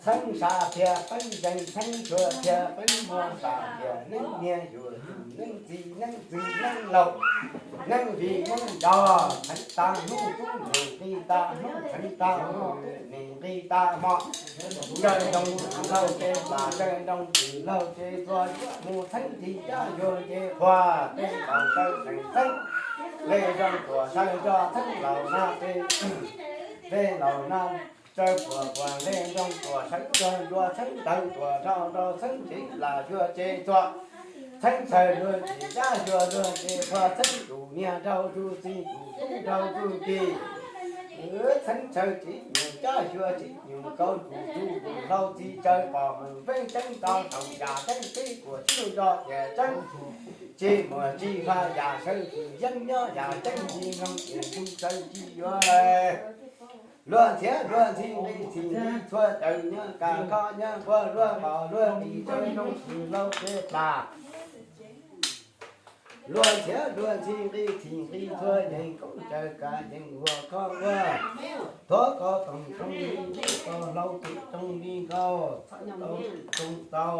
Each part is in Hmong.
Txheeb sam thiab peeb zeeg, txheeb tshuaj thiab peeb muag, sam thiab neeb niag yuav tsum, neeb txiv neeb txwv neeb laus, neeb vij neeb nrog, txheeb tag hnub tub nim nqi tag hnub, txheeb tag hmo tub nim nqi tag hmo. Ncaws nroo txwv laug ces plam, ncaws nroo txwv laug ces txuas, yuav mus txheeb ris cab yuag ces qhuas, tej laus saw txheeb txheeb, le zoo tuam saw nrog txheeb laus na, tej laus na saw puas puas, le zoo tuam saw nrog yuav txheeb ntawv tuam rau rau txheeb ris plam yuag ces txuas, txheeb tshaw luag ces cab yuag luag ces qhuas, txheeb tus niag rau tug txiv, tus tub rau tug ki. Txheeb tshaw tsis nyuam cab yuag tsis nyuam kaus, tus tub tus hlau txiv tsawv pom meej, feeb tseeb tau thaum yam tseeb, tib kuam tib nto tiam tseeb, tsis muaj tsis faj yam sawv tsis yeeb, nyob yam tseeb tsis noog, tsis ntug sawv tsis yuav. Luag ntxhiab luag ntxhi nqi txhim nqi txhua, tawm nyob kaj kho nyob nquag, luag pom luag nqis, ncaws nroo txwv laug ces plam. Luag ntxhiab luag ntxhi nqi txhim nqi txhua, yees koob ncaws kaj yees huam kho nquag, thuab koj toom zoo li ntuj, koj hlau tseem zoo li nkaus, txhawb tau zoo tau,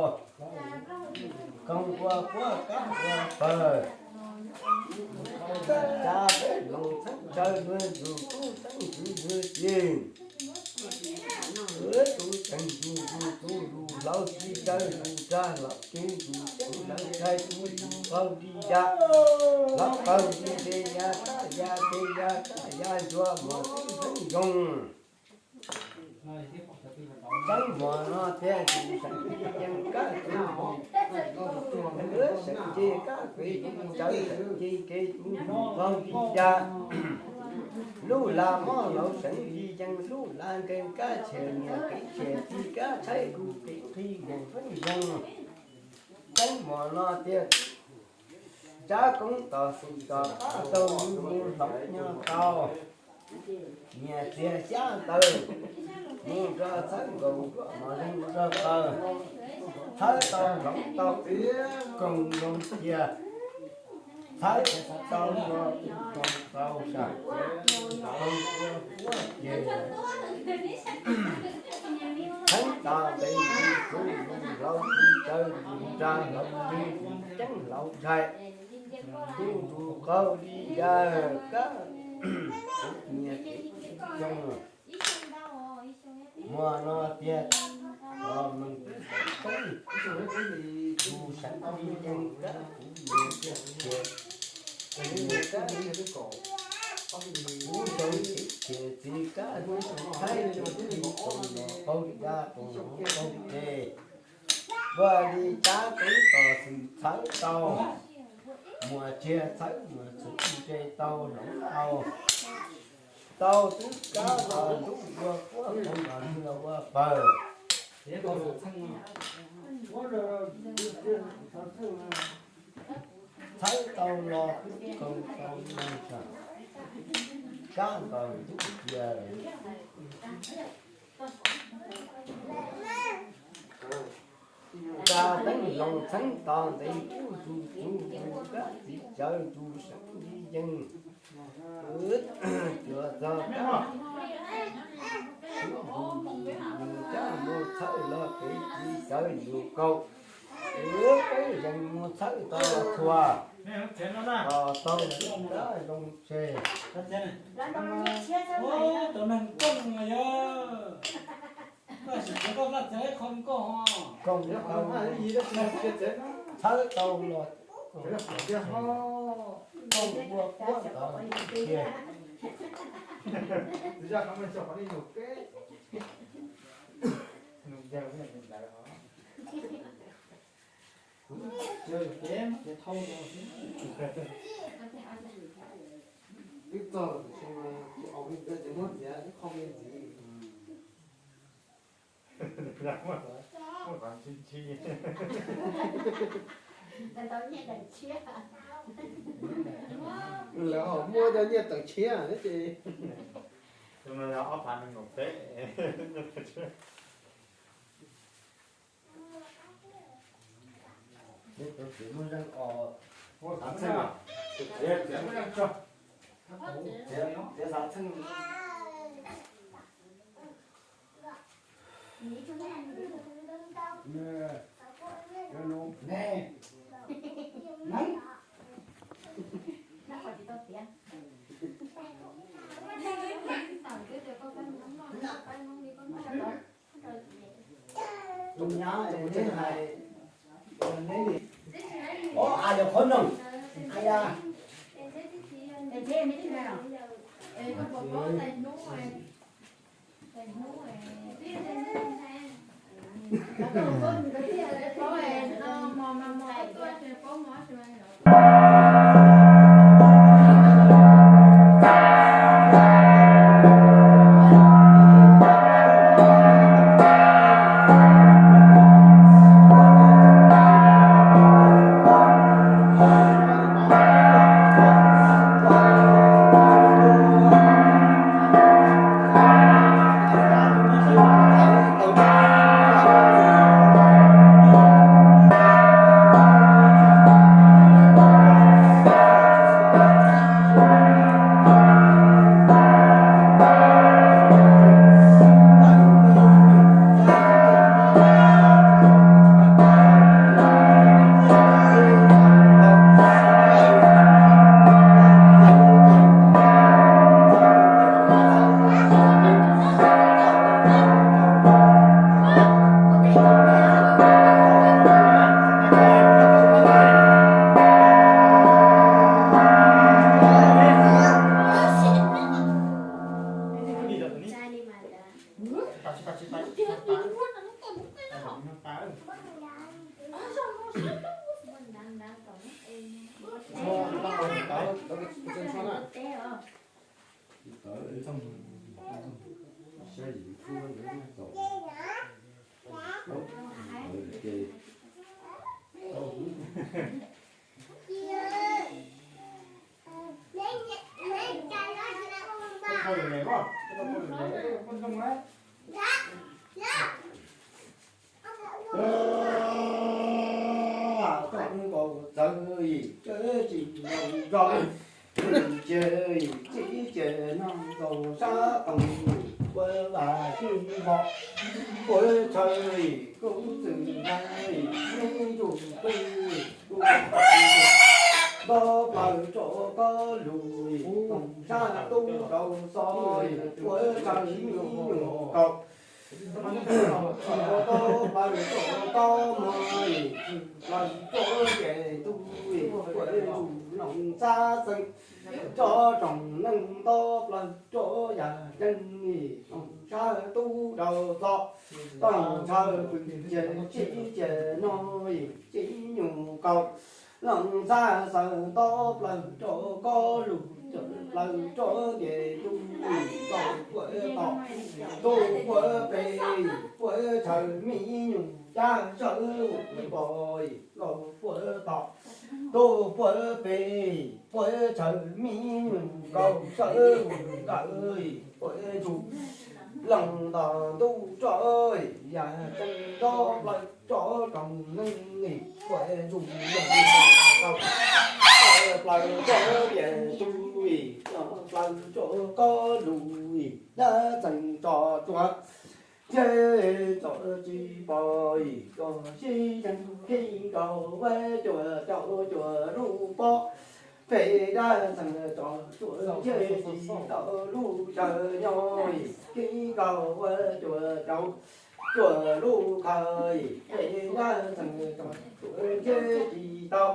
koog ua puab kab ua pawg. Tsa peb loos txheeb tsawv luag ntxug, tub txeeb ntxwv luag cig. Tub tseeb ntxug ntxug tub ntxug hlau txiv tsawv, ntxug rag hlau kev ntxug ceeb hlau ntshai, tub ntxug qaug li ya, hlau qaug li ces ya kab ya ces ya kab ya ntsuag muag tub txeeb zoo. Txeeb muag no tiag tus seem yeej kab tub, seem ces kab kev tub tsawv, seem ces kev tub ntxug qaug li ya. Lub laj mob laus seem li yeej, lub laj nkeeg kab tshiab, niam kev tshiab txiv kab tshaib, kuv kev nqhis mus feeb zoo. Txeeb muag no tiag, tsab koob tom xwm tom qab tau, mus hloov nyob tau. Nyias txiag xyab ntawd, mus nrog txhawb nkaus, mus nrog txhawb, txhawb tau hloov tau, koog zoo tiag, txhawb tau no koog tau sam, koog ua puab ces. Txheeb tas ntev ntxug tub ntxug hlau txiv tsawv, ntxug rag hlau kev ntxug ceeb hlau ntshai, tub ntxug qaug li ya kab, kuv nyias kev tub zoo. Muag no tiag, los meej tub txeeb, tus seem li yeej kab kuv nyias kev tshiab, nyias kab kuv zoo kev tshiab txiv kab tub tshaib, tub li koog los qaug ya koog hloov qaug ces. Ua li tsab koob tom xwm txhawb tau, muag tsiag txhawb muag txwv nres tau hloov tau, tau tub kab los ntuj ua puab koog los ntuj ua pawg. Txhawb tau los tub koog tau neeg sam, kab ntaus ntuj cia. Tsa teeb loos txheeb tos ntev tub ntxug tub ntxug kab txiv tsawv, ntxug seem li yeej cuag txog kab, tub ntxug nws kab mus txhawb los kev txiv tsawv nyuam kaus. Peb yeej mus txhawb tau txhua, tau zoo tseg. Tus neeg kooj no yog, koj sim txiav koj vaj txav ib qho nkooj ho. Kooj txhawb tau los, kooj ua puab ntawd tiag. Twb txog tus xyoo, tus xyoo muab txiav ib qho me ntxiv. Lawv ho muab cov nyiaj tawm tshiab ces. Ob phav nees nkaum peb. Txiav xav txheej. Tus nyab es neb hais, neb, o, a yog qhov no, a ya. Koj nkaus txawv ib tsis zoo zog, cia ib ce noj nkaus sab toom, ua vaj sib npho, ua chaw kub txwm ntag, me ntsuj plig kub nto plaws rau koj lug, toom sab tub rau xov, ua chaw me nyuam kaus. Tso plaws rau koj mog, plaws rau ces tub, ua ntsuj loos xab xeem, tso tsoom neeg nto plaws rau yam ceeb, toom sab tub rau xov, toom chaw pw ces sib ces no, ces me nyuam kaus. Loos xab xeem nto plaws rau koj lug, plaws rau ces tub, tso puag tom, tub puag pem, puag chaw me nyuam cab sawv ua pos, nkaus puag tom, tub puag pem, puag chaw me nyuam kaus sawv ua nkawm, puag ntsuj loos nto ntuj rau, yam ceeb nto plaws rau tsoom neeg, puag ntsuj loos nto kaus, plaws rau ces tub, plaws rau koj lug, dab txeem tso tsuag, Ntshe txom tsis pom ib tug sib zeeg, khib nkaus ua cuaj caum cuaj lub pob, phem dab ntxeeg tsom cuaj ntshe tsis tau lub chaw nyob, khib nkaus ua cuaj caum cuaj lub khaw, phem dab ntxeeg tsom cuaj ntshe tsis tau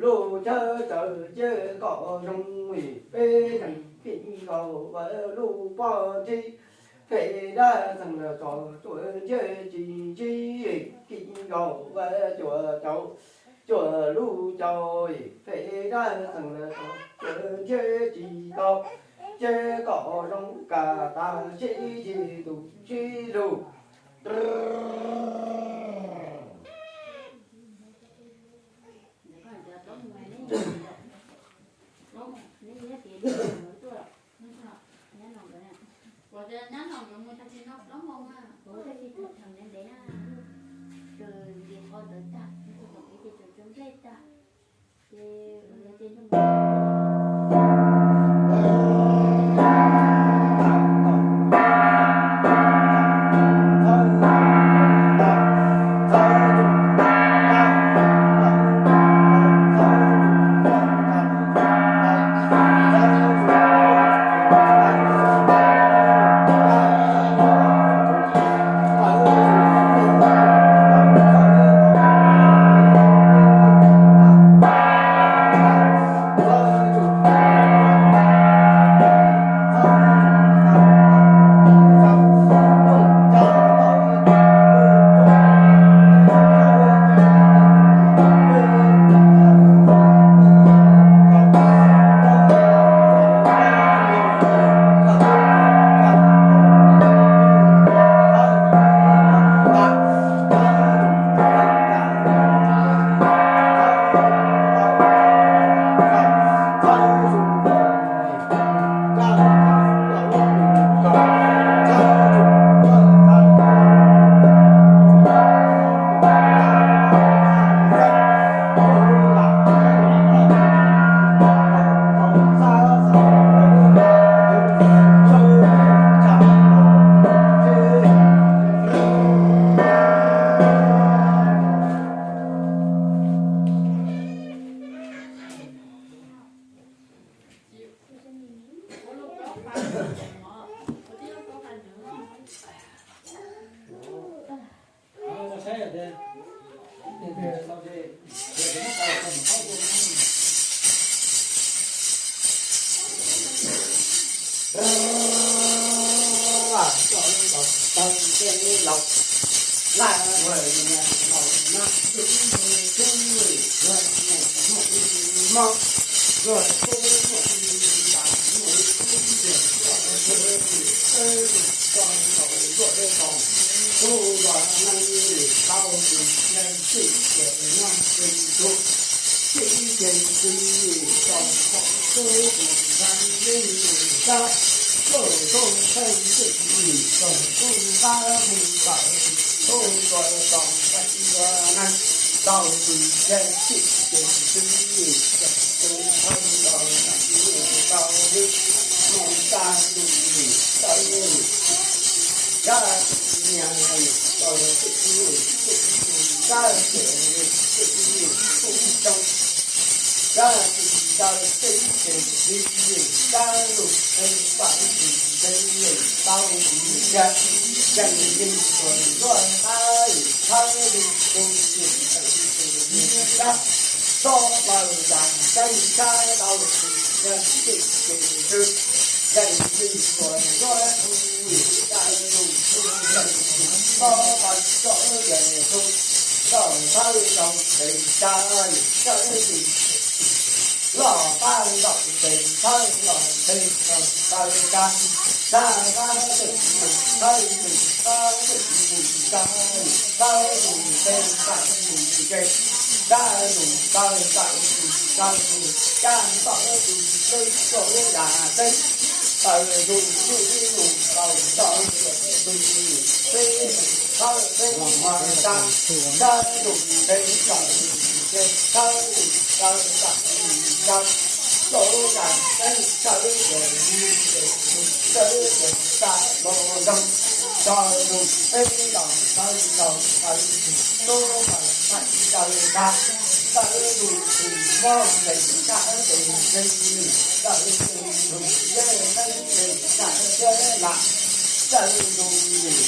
lub chaw tsaws cia kom zoo, peb zeeg khib nkaus ua lub pob ntsib, phem dab ntxeeg tsom cuaj ntshe tsis ntsib, khib nkaus ua cuaj caum cuaj lub cau, phem dab ntxeeg tsom cuaj ntshe tsis tau cia kom zoo, kam tas sib ncig tus sib lug. Tsaws tus peb los tsaws tau tsaws tus tub los tsaws tsaws tag, tsaws tus tus mob nqes tsaws tes nqes nws, tsaws tus tus yej nqes nqes tsaws yej lam, tsaws tus nws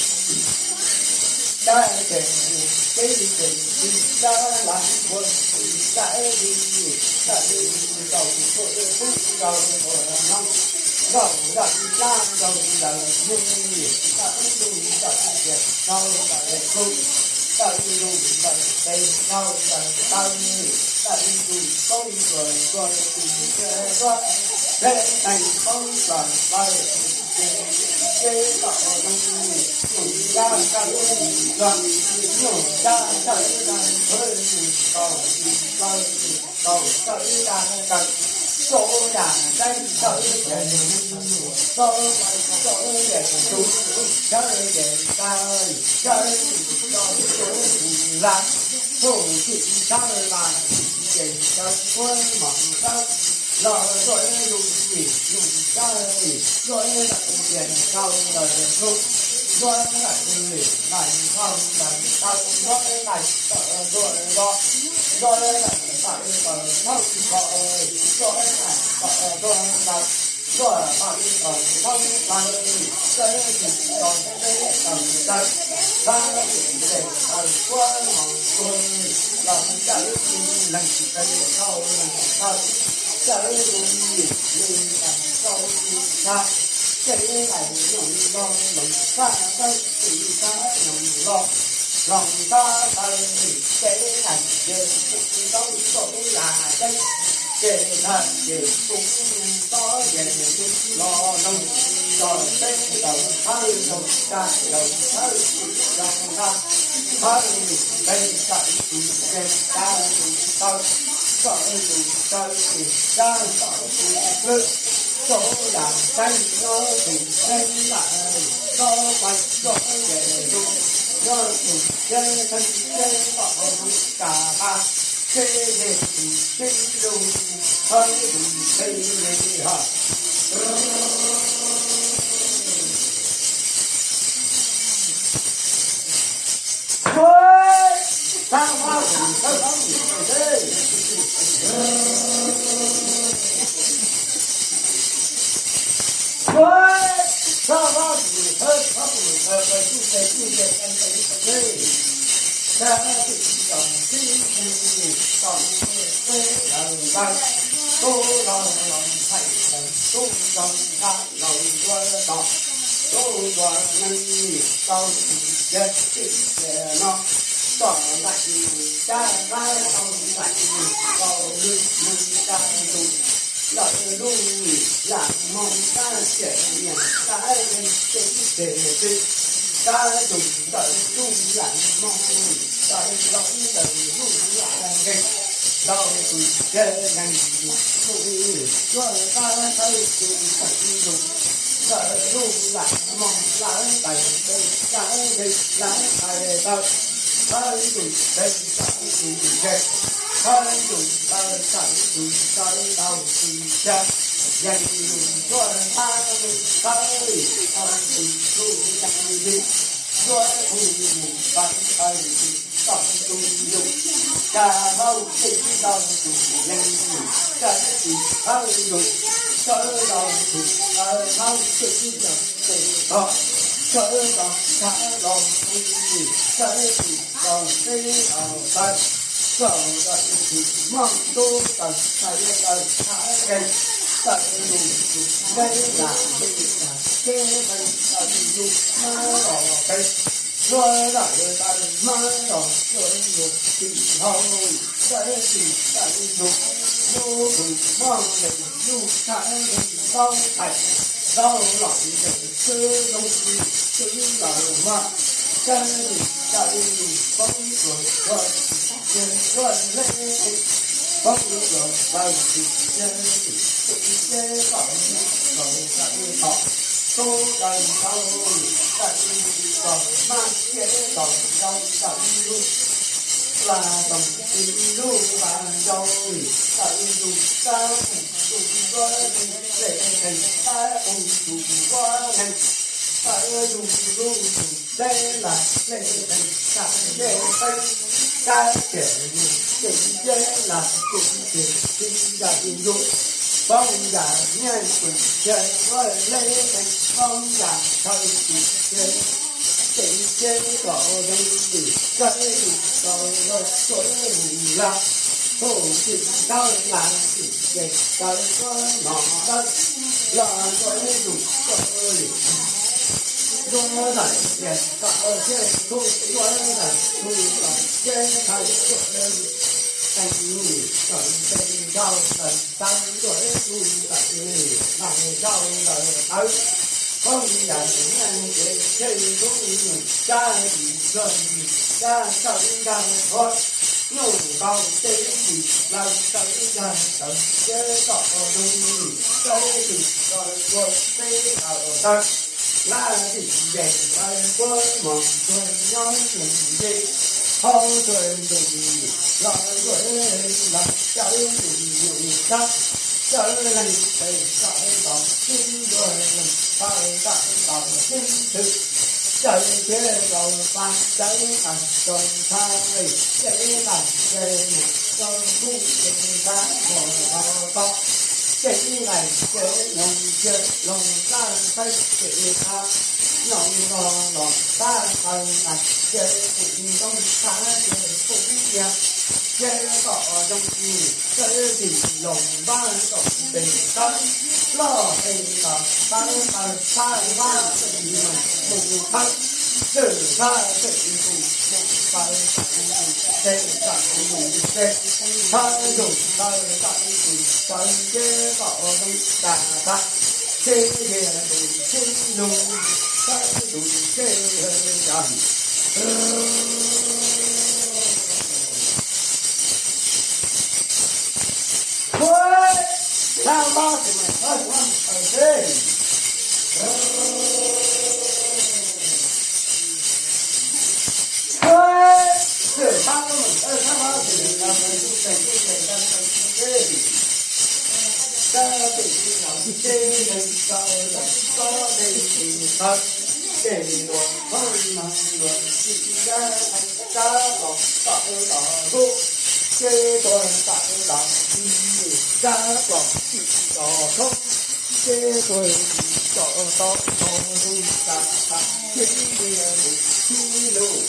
tsaws tes nws teb tes nws tsaws lam ua tsaws tus nws tsaws tus tau tus tub rau tus no. Zaum zaum ib plab zaum zaum yug, zaum ib ntu zaum ib tias zaum zaum le kub, zaum ib ntu zaum pes zaum zaum taw, zaum ib ntu koob tuas tuas tus cia tuab, peb teeg koob tuas laws tus cia ces tom zoo, nyuj dab sab lub nyuj dab, nyuj dab sab lub dab, nyuj tau tus tau tau txawj ib dab kaw, txoj yam tseeb txawj ib tias nws txoj txawj ib tias tus txawj ces txawj txawj txawj tus la, txuj txwj txawj la ces txawj kuab mom txawj los luaj ib lub yim yus txawj luaj ib lawm tias tau ntawd hlub, luaj ib lawm lais tau ntawd tau luaj ib lais tawm luaj ib los, luaj ib lais tawm tawm thauj kho, luaj ib lais tawm luaj ib lais, luaj tawm tawm thauj lawv, luaj ib lais tawm tawm tawm, thab tes tawm kuab mom kuab, los tawm ib leeg tawm thauj leeg thawj, tawm ib lub yim yus tawm thauj yus thab, ces ib lais nyuj los los thab tawb yus thab nyuj los los thab tawb, ces ib lais ces tus tau txoj yam tseeb, ces thab ces tus tub txoj ces tus los los txog teb tau thawj zaug tag zaug thawj zaug thab, thawj peb tawm tus ces tawm tus tawb, tawm tus tawb ces tawm tau tus plwb, txoj yam tseeb nyob tus tseeb lawm, txoj pais txoj ces tus nyob tus ces tseeb ces tom tus ka qas, ces ces tus tseeb lug thawj tus tseeb li ha. Tub los los thaij tawm tub zoo nqa los tua tom, tub tua neeg tau tus ces tib ces no, txoj nqaij cab qab tau nqaij tau lwj lwj tsa tus, lawm lub lam moog tab xiam niam tab leeg tib ces tib, tab tus ntawm lub lam moog tab los ntawm lub lam nkeeg, tau tus ces neeg tus tuaj qab thawj tus tawm tus, lawm lub lam moog lawm tais tes lawm nkeeg lawm tais taw, thawj tus tes tawm tus nkeeg, thawj tus taw tawm tus taw tau tus ces yeej yus tuaj qab thawj tau tus tub yeej yus tuaj hu mus pab tawm tus tau tus yus ca hauj ces tib tau tus yeej yus ca tus thawj yus ca tau tus ca hauj ces tib tau tes tog, ca tau ca los hu mus ca tus tau teb tau taw, tau tau tus moog tub tau tau tau thav nkeeg, tau tus tus nkeeg lam nkeeg lam nkeeg nkeeg tau tus mab los nkeeg, luag lam tau mab los luag luag tsis hau, tau tsis tau tus lub tus moog nkeeg lub thav nkeeg tau thaiv, tau los nkeeg xwb zoo xwb los mas, tau tsis tau tus poob tuag tuag ces luag le poob tuag tuag ces ces kom kom tau tub tau tau tau mas ces kom tau tau lub la tau tus lub la yau tau tus sab tus tuab neeg le teeg sab tus tuab neeg Tawm yus lub tus teb las lej teeg, tawm lej teeg kab tiam yus tseem ceb las tseem ces tsis yam yus, poob yam nyiaj tus cia ua lej teeg, poob yam chaw tus cia tseem ceb kom zoo tus cia tus tau los txuam mus lawm, txuam tsis tau las tsis ces tau txuam mos tawb los txuam tus txuam li. Duab ntawm tias kom thiaj tub, duab ntawm tub kom thiaj tau duab, teej nim kom teej nrau ntawm tawb, duab tub ntawm nim mas nrau ntawm tawb, poob yam nyiaj ces thiaj tub mus cab tus txuam, cab tawm nrau thuav, nyuj nkaus tej ib ntsis laws tawm ib yam tawm thiab kom zoo nim tawb tus txuam ua peb tawm tawb. Laj dim yees lawv puab mos tuag nyob mus nce, hauv tuag nce los yuav los cawv tus yus cab, cawv leej pem tawm ntom sib yuav leej pab tawm ntom sib twv, cawv thiab rau pab cawv qas rau txhab li, ces qas ces mus rau kuj ces txhab mus rau toj, ces qas ces nyoos cia los laj thaib ces txhab nyoos los los txhab qas qas ces kuj ntoo txhab ces kuj ib yam, ces kom zoo tus cawv tis los npab kom pes tawb, loj pes tawb tawb tawb txhab npab txhab mus txhab, txhab txhab tus mus txhab tus ces txhab tus ces txhab tus txhab tus txhab ces kom zoo tas tas, ces yog tus sib lug txhab tus ces yog Ces luag txhawb mas luag tsis dab, dab los tawm los lub, ces tuag tawm los tsis dab los tsis los thoob, ces tuag tsis tau tau los zoo tas tas, ces ib pliag mus sib lug.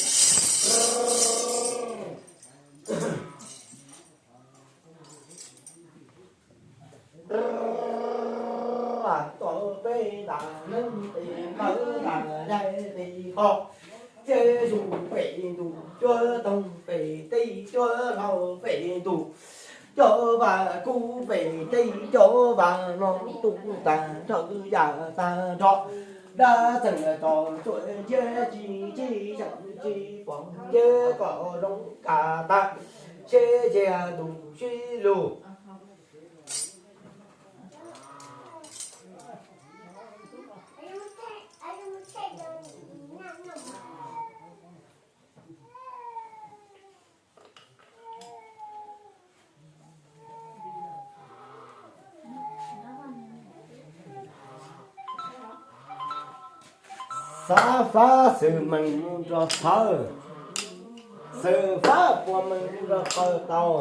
Tom peb ntas neeb tes mawb ntas yaig tes qos, ces zus pem ntuj cuab toog pem teb cuab hlau pem ntuj, cov vaj kub pem teb cov vaj no tu tag nrho yam tag nrho, dab txeeg tso tsuam cia tsis tsis yeem tsis pom ces kom zoo kam tas, ces cia tus sib lug. Xav fab xwm meem mus nrog phawj, xwm fab puas meem mus nrog phawj tau.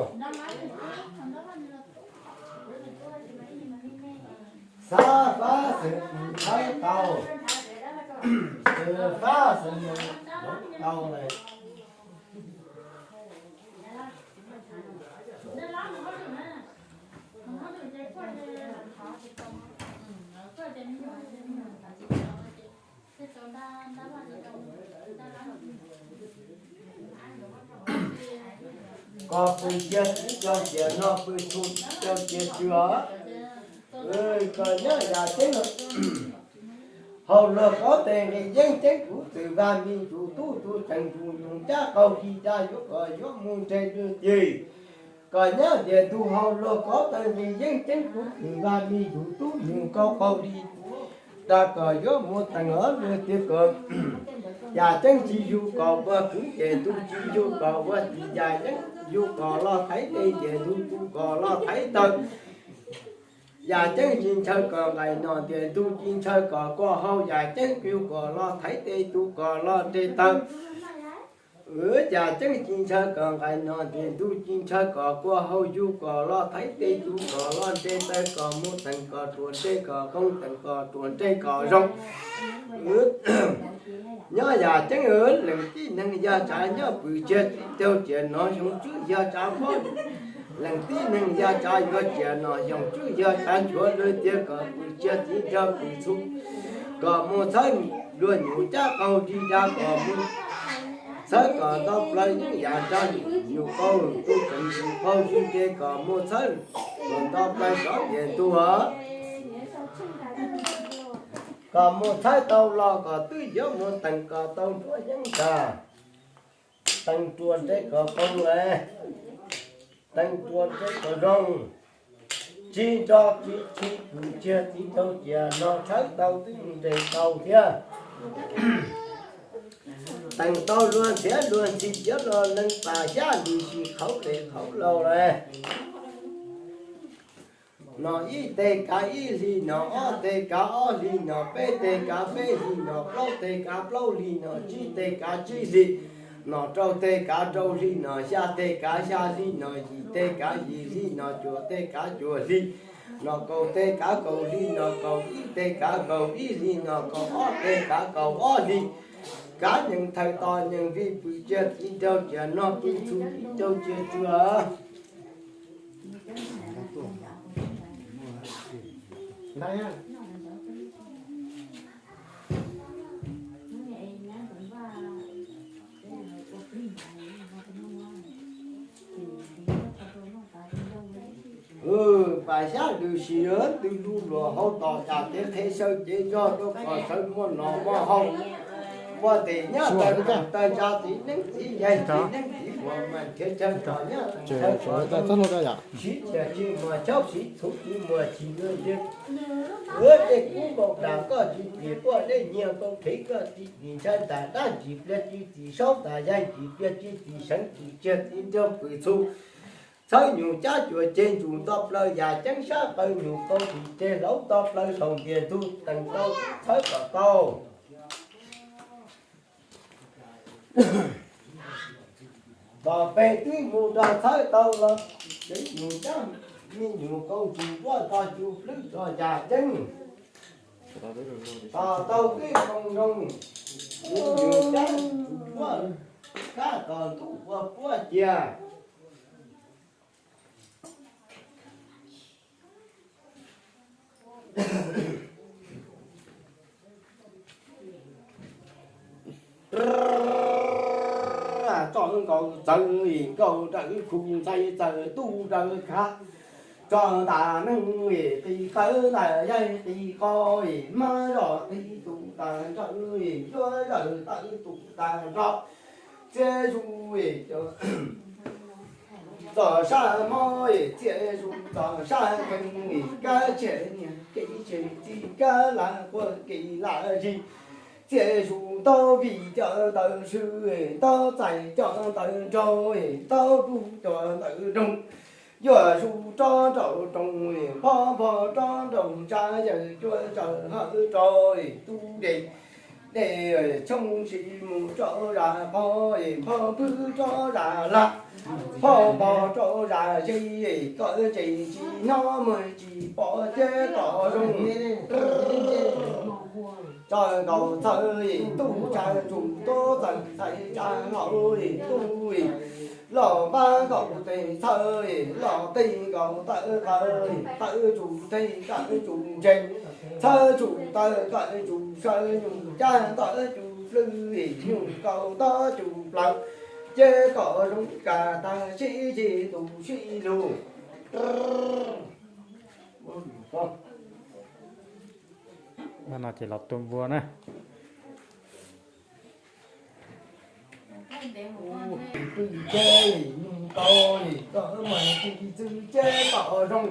Xav fab xwm meem phawj tau, xwm fab xwm meem tau lawm. Koj pw ciaj ib co ciaj no pw txhua caug ciaj tsw os. Koj nyob yam ceeb, hauv luag kob tes nqi yeeb ceeb kuv txwm vaj me tus tub tus tseem tus nus cab qaug ris daj yuav kom yuav mus nres lwg tig. Koj nyob tias tus hauv luag kob tes nqi yeeb ceeb kuv txwm vaj me tus tub nus cab qaug ris daj kom yuav mus teem ob lwg tig kom yam ceeb tsis yug kom ua kwv ces tus tsis yug kom ua txiv, yam ceeb yug kom los thaiv tes ces tus tsis kom los thaiv taw. Yaj ceeb ci ntshaw kom nqaim nom ntiag, ntuj ci ntshaw kom kua hau, yaj ceeb kwv kom los thaiv tes, tus kom los nres taw. Yaj ceeb ci ntshaw kom nqaim nom ntiag, ntuj ci ntshaw kom kua hau, yug kom los thaiv tes, tus kom los nres taw, kom muag teem kom ruam nres kom qoo, teem kom ruam nres kom zoo. Nyob yaj ceeb leej tib neeg yog tsav nyob pw tsiag txiv nraug cia no xyoo tswb yog tsav pob. Leej tib neeg yog tsav yuav cia no xyoo tswb yog tsav nchuav lwg tiag kom pw tsiag txiv nraug pw txhu. Kom muag txhawb luag nyuj cab qaug dig da kom muag txhawb kom nto plaws yeeb yam nrog nyuj qaug tus tseem tus qaug dig nres kom muag txhawb kom nto plaws sov tias ntuag. Kom muag txhawb tau los kom twb yuav muag teem kom tau nruab yeeb ntag. Teem ruam nres kom qoo, teem ruam nres kom zoo. Tsis nrog tsis tsis pw tsiag txiv nraug cia no txhawb tau twb nres tau thiab. Teem tau luag ntxhiav luag ntxhi tiav los leej pas xyab lwm sis qhauv le qhauv laus lawm. Nom ib teg kav ib hlis, nom ob teg kav ob hlis, nom peb teg kav peb hlis, nom plaub teg kav plaub hlis, nom tsib teg kav tsib hlis, nom rau teg kav rau hlis, nom xya teg kav xya hlis, nom yim teg kav yim hlis, nom cuaj teg kav cuaj hlis, nom kaum teg kav kaum hlis, nom kaum ib teg kav kaum ib hlis, nom kaum ob teg kav kaum ob hlis. Kav nyeem thawm tos nyeem vij pw tsiag txiv nraug cia no pw txhu txiv nraug cia tsuag. Pas xyab lwm sis twb lub luag hauv tos cas tes qhe saw ces zog rau kom sawv muaj nom muaj haus. Ua tes nyob taw tawg ntsa txiv neeb txiv yaig txiv neeb txiv muag mas nrhiav chaw kom nyob taw siv cia tsis muag chaub siv txhuv tsis muag chim luag ywg. Ua dej kub nkaus dag koj tsis tim puaj dej nyiag nkaus khev koj tsis tim ntshai ntag dab ntsis pliag tsis tim saub ntag yaig ntsis pliag tsis tim seev tsis tsiag txiv nraug pw txhu. Txhawb nyuj cab cuam ceg ntsum nto plaws yaj ceeb sab qaws nyuj qaug tim ceg hlauv nto plaws saum ntiag ntug teem tau txhawb kom tau. Tom peg twb mus nrog txhawb tau los, cev nyuj cab me nyuj qaug ntsum vuab nto cug plwb rau yaj ceeb. Tom tau twb zoo zoo, me nyuj cab ntsum vuab kab tom ntub ua puab cia. Tso nkaus txawv nkaus raws khu ntxhais txawv tub raws khav. Tso ntas neeg qis qawv ntas yaig qis qo, mab zoj qis tus tas nraw, yuav zawm tawv tus tas nroj. Txiaj zus txog sab mob, txiaj zus txog sab kheej, kab tshiab niag kev tseg txij kab lam quaj kev lam zig. Txiaj zus ntaub vij cov ntawd swb, ntaub txais cov ntawd nraug, ntaub pug cov ntawd roog. Yuav zus rov nraum roog, phob npog rov nraum ntsa, yawm cuab tsaws hawv rau tub de. De tshoob sis mus rau zas pog, phob pwg rau zas lag, phob npog rau zas ze, koj tseem tsis hnov muag tsis pom thiab tom zoo. Tsaws nkaus txhawv tub tsaws ntsum tub txawm txhais tsa hlau tub, los npab nkaus tes txhawv, los tej nkaus tawv qawv, tawv tsum tej tawv tsum ntseeg, txhawb tsum tawv kawm tsum saw nyuj cab ntawv tsum plwb, nyuj kaus ntawv tsum plaws, ces kom zoo kam tag sib ceg tus sib lug. Pw ceg nyuj tau, koj mas txwv ceg kom zoo.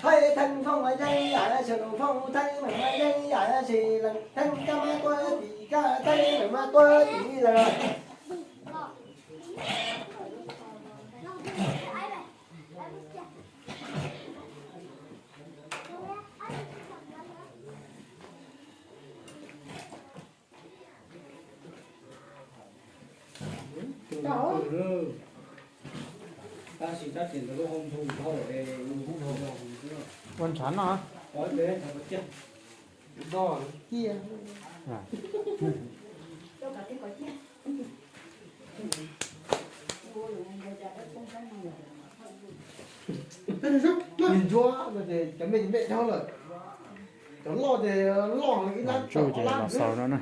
Thaij theej thooj mas yeej yam si, thooj theej mas yeej yam si, leej theej kab mas tuaj tim kab, theej mas tuaj tim lawm. Ua ntshav noj. Ntsuab no ces cov me ces me dhau lawm, cov loj ces loj ib lab tsuj ces los xaus no na.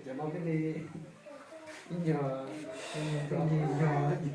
Cov no thiaj li ib nyuag ib nyuag